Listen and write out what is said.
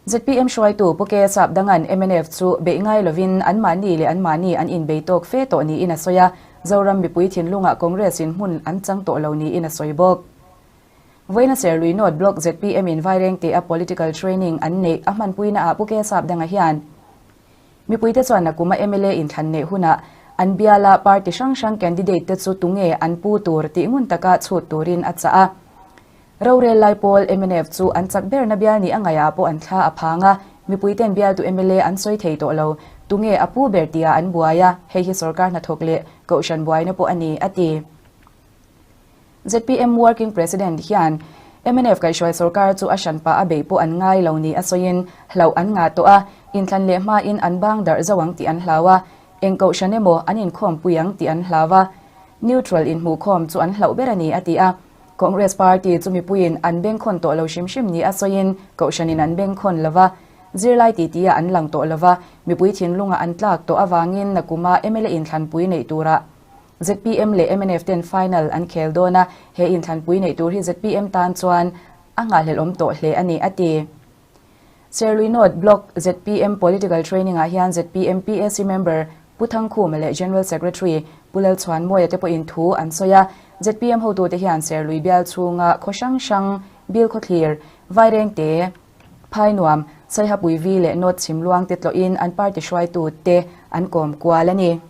ZPM hruaitu Pu K Sapdanga'n mnf chu beih ngai lovin anmahni leh anmahni an inbei tawk fe tawh niin a sawi a, Zoram mipui thinlungah Congress in hmun an chang tawh lo niin a sawi bawk. Vawiina Serlui North Block ZPM in Vairengte a political training an neih a hmanpuina ah Pu K Sapdanga hian mipuite chuan nakuma mla inthlan neih hunah an biala party hrang hrang candidate te chu tunge an pu tur tih ngun taka chhut turin a chah a. Rorel lai pawl mnf chu an chak berna bial nih a ngaihah pawh an thla a phang a, mipuiten bialtu mla an sawi thei tawh lo, tunge a pu ber tihah an buai a, hei hi sorkar hnathawk leh kohhran buaina pawh a ni, a ti. Zpm Working President hian mnf kaihhruai sorkar chu a hranpa a beih pawh an ngai lo ni a sawiin hlauh an ngah tawh a, inthlan leh hmain an bang darh zo ang tih an hlau a, eng kohhran emaw an inkhawmpui ang tih an hlau a, neutral inhmuhkhawm chu an hlauh ber a ni a ti a. Congress Party chu mipuiin an bengkhawn tawh lo hrim hrim ni a sawiin kohhranin an bengkhawn lo va, zirlai titi ah an lang tawh lo va, mipui thinlungah an tlak tawh avangin nakuma mla inthlanpui neih turah zpm leh mnf ten final an khel dawn a, he inthlanpui neih tur hi zpm tan chuan a nghahhlelhawm tawh hle a ni, a ti. Serlui North Block zpm Political Training ah hian zpm PAC member Pu Thangkhuma leh General Secretary Pu Lalchhuanmawia te pawhin thu an sawi a, zpm hotute hian Serlui bial chhunga khaw hrang hrang, Bilkhawthlir, Vairengte, Phainuam, Saihapui Vi leh North Chhimluang te tlawhin an party hruaitute an kawm kual a ni.